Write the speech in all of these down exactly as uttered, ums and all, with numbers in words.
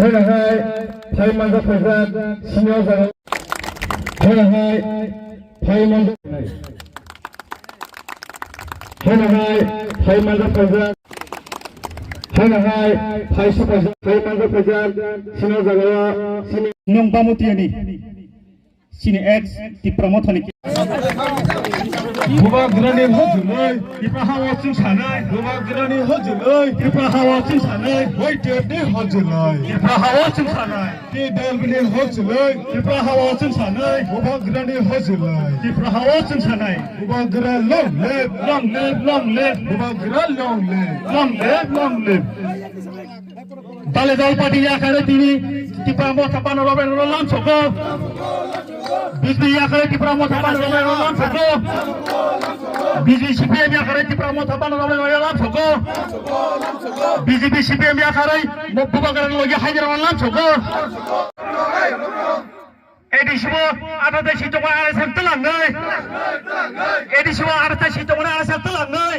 Haino hai phai manja phaijak sini o jaga. Haino hai phai manja. Haino hai phai manja phaijak. Haino hai phai su phaijak. Phai manja phaijak sini o jaga o sini. Nwng bamutiani. Chini ex Tipra Mothani ki- Bubagrani hojoloi Tipra hawa chwng sanai. Bubagrani hojoloi Tipra hawa chwng sanai. Waitepni hojoloi Tipra hawa chwng sanai. T W ni hojoloi Tipra hawa chwng sanai. Bubagrani hojoloi Tipra hawa chwng sanai. Bubagra long live. Long live, long live. Bubagra long live. Long live, long live. Dale dal party yakarwi tini Tipra Motha bana robai rok lam soko. B J P yakarwi Tipra Motha bana robai rok lam soko. B J P C P M yakarwi Tipra Motha bana robai rok lam soko. B J P C P M yakarwi mo Bubagrani logi haidra lam soko. A D C bo athata si tongmani arai sak twlangnai. A D C bo athata si tongmani arai sak twlangnai.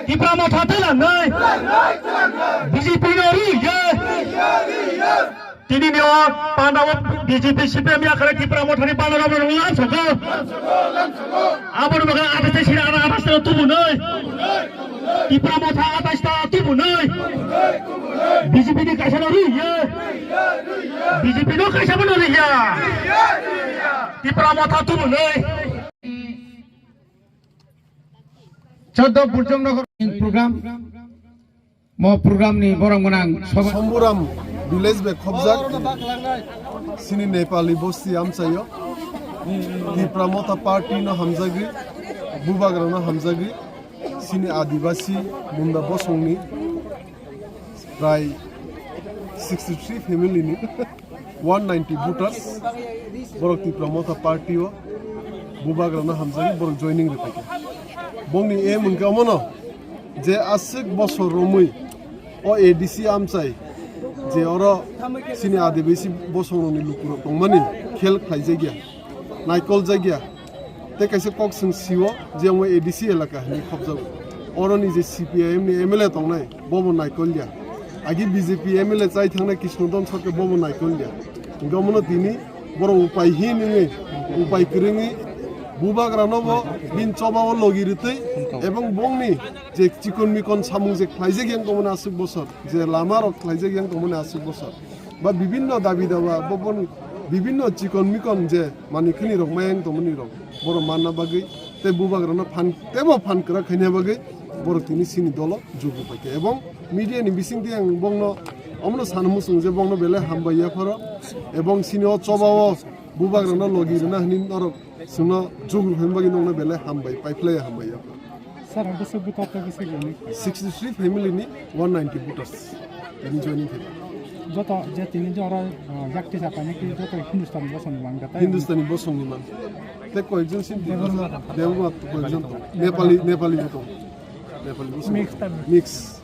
Tipra Motha twlangnai. B J P no ri ye. Tini ni o panda o B J P C P M yakarwi Tipra Mothani panda rok lam soko. Aboni bagwi athata si athata tubunai. Tipra Motha athata tubunai. B J P ni kaisa no ri ye. B J P no kaisa no ri ya. Tipra Motha tubunai. Chaudo Burjong Nagar program. Mo program ni borok gwnang soba. Somburam village bai khobjak sini Nepali bosti amchaio. Tipra Motha party no hamjagwi, Bubagra no hamjagwi, sini Adibasi Munda bosongni prai sixty three family ni one ninety voters borok Tipra Motha party o Bubagra no hamjagwi borok joining rwphaikha. Bongni aim wngkha omono je aswk bosor romwi o A D C amchai je oro sini Adibasi bosongrokni lukurok tongmani khel khlaijakya, naikol jakya. Tei kaisa kok chwng sio je omo A D C elaka hinwi khopjago. Oroni je C P I M ni M L A tongnai, bobo naikolya. Agi B J P M L A chai thangnai Krishna Don Sarkar bobo naikolya. Hingke omono tini borok upai hin wngwi, upai kwrwngwi Bubagrano bo bini choba o logi rwtwi ebong bongni je chikon mikon samung je khlaijak yang tongmani aswk bosor, je lama rok khlaijak yang tongmani aswk bosor, ba bibinno dabi dawa, bo bon bibinno chikon mikon je manwi khini rok mayang tongmani rok, borok manna bagwi tei Bubagrano phan, tebo phan kwrak khaina bagwi borok tini sini dolo jugu paikha. Ebong media ni bisingtwi ang bongno omono sana muchung je bongno belai hambai yapharo, ebong sini o choba o Bubagrano logi rwna hwnwi norok chwngno jugu phaima bagwi nokno belai hambai, paiphlai hambai yapharo. Sir, ang bwswk bwkha tei bwswk rwni? Sixty three family ni one ninety voters tini joining khaikha. Joto je tini je oro, uh, yakti sapaini ki joto Hindustani bosongni man kha, tai? Hindustani bosongni man. Tei koyekjon sin Debbarma. Debbarma koyekjon tong. Nepali, Nepali bo tong. Nepali bosong. Mix ta. Mix.